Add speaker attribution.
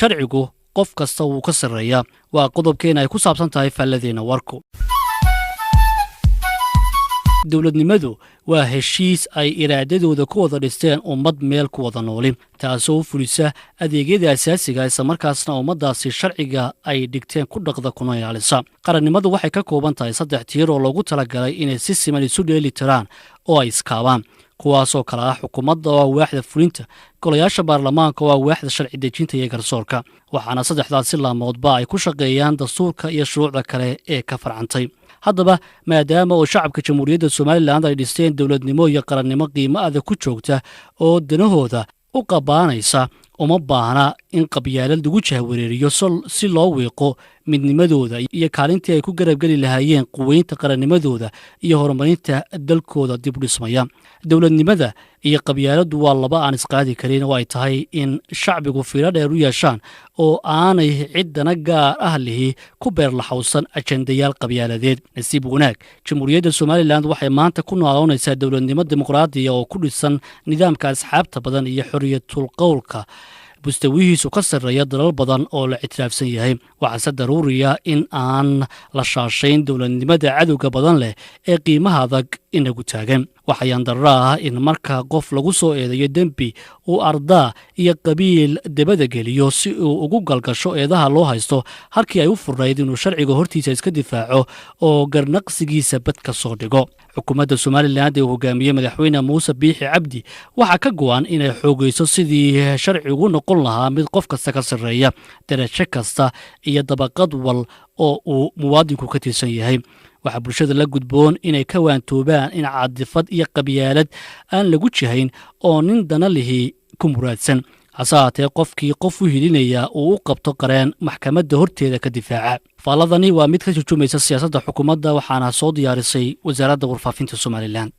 Speaker 1: Sharcigu qof kasta wuu ka sarreeyaa. Waa qodobkeena ay ku saabsan tahay faalladeenna warku. Dowladnimadu waa heshiis ay iraadadooda ku wada dhisteen ummad meel ku wada nooli, taasoo u fulisa adeegyada asaasiga, islamarkaasna ummaddaasi sharciga ay dhigteen ku dhaqda kuna ilaalisa. Qarannimadu waxay ka kooban tahay saddex tiir oo loogu talagalay inay si siman isu dheeli tiraan oo ay iskaabaan, kuwaasoo kale ah xukuumadda oo ah waaxda fulinta, golayaasha baarlamaanka oo ah waaxda sharci dejinta iyo garsoorka. Waxaana saddexdaasi laamoodba ay ku shaqeeyaan dastuurka iyo shuruucda kale ee ka farcantay. Haddaba, maadaama oo shacabka Jamhuuriyadda Somalilan ay dhisteen dowladnimo iyo qarannimo qiimo adag ku joogta oo danahooda u qabaanaysa, uma baahna in qabyaalad lagu jahwareeriyo si loo wiiqo midnimadooda iyo kaalintii ay ku garabgeli lahaayeen quweynta qarannimadooda iyo horumarinta dalkooda dib u dhismaya. Dowladnimada iyo qabyaaladdu waa laba aan isqaadi karin oo ay tahay in shacbigu fiiro dheer u yeeshaan oo aanay ciddana gaar ah lihi ku beerlaxawsan ajendayaal qabyaaladeed. Nasiib wanaag, Jamhuuriyadda Somalilan waxay maanta ku nooloonaysaa dowladnimo dimuqraadiya oo ku dhisan nidaamka asxaabta badan iyo xorriyatul qowlka mustawihiisu ka sarreeya dalal badan oo la ictiraafsan yahay. Waxaase daruuriya in aan la shaashayn dowladnimada cadowga badan leh ee qiimaha adag inagu taagan. Waxayaan darro ah in marka qof lagu soo eedeeyo dembi uu ardaa iyo qabiil debada geliyo si uu ugu galgasho eedaha loo haysto, halkii ay u furnayd inuu sharciga hortiisa iska difaaco oo garnaqsigiisa bad ka soo dhigo. Xukuumadda Somalilan ee uu hogaamiyey Madaxweyne Muuse Biixi Cabdi waxaa ka go'an inay xoogayso sidii sharcigu noqon lahaa mid qof kasta ka sarreeya, darajo kasta iyo dabaqad wal oo uu muwaadinku ka tirsan yahay. Waxaa bulshada la gudboon inay ka waantoobaan in cadifad iyo qabyaalad aan lagu jihayn oo nin dana lihi ku muraadsan, hase haatee qofkii qof u hilinaya uu u qabto qareen maxkamadda horteeda ka difaaca. Faalladani waa mid ka turjumaysa siyaasadda xukuumadda, waxaana soo diyaarisay Wasaaradda Warfaafinta Somalilan.